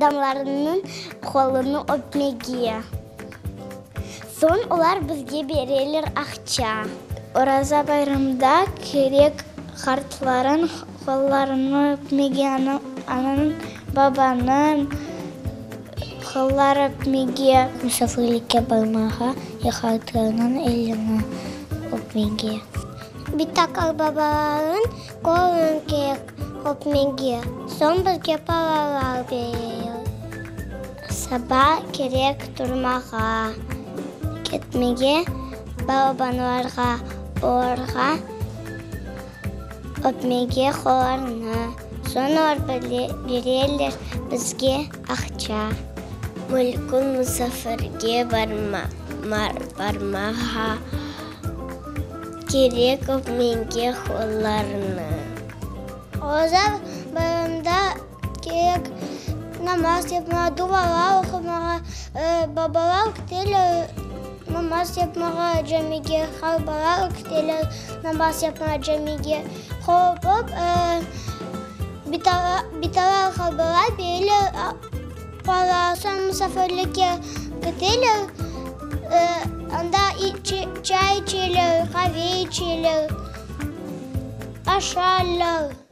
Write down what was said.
Adamlarnıñ qolunı öpmege. Soñ olar bizge bereler aqça. Oraza bayramda kerek qartlarıñ qollarını öpmege, ananıñ, babanıñ qolları öpmege. Musafirlikke barmağa ve qartlarnıñ elini öpmege. Bita-qartbabalarıñ qolunı kerek öpmege, soñ bizge paralar bereler. Saba kerek turmağa, ketmege balabanlarğa, olarğa öpmege qollarını, soñ olar bereler bizge aqça. Mülkün musafirge barmağa kerek öpmege qollarını. Oraza bayramda Kerek namaz yapmağa, dualar oqumağa, babalar keteler namaz yapmağa camige, qartbalar keteler namaz yapmağa camige. Qopıp, bitalar, qartbalar bereler para, soñ musafirlikke keteler, anda çay içeler, qave içeler, aşarlar.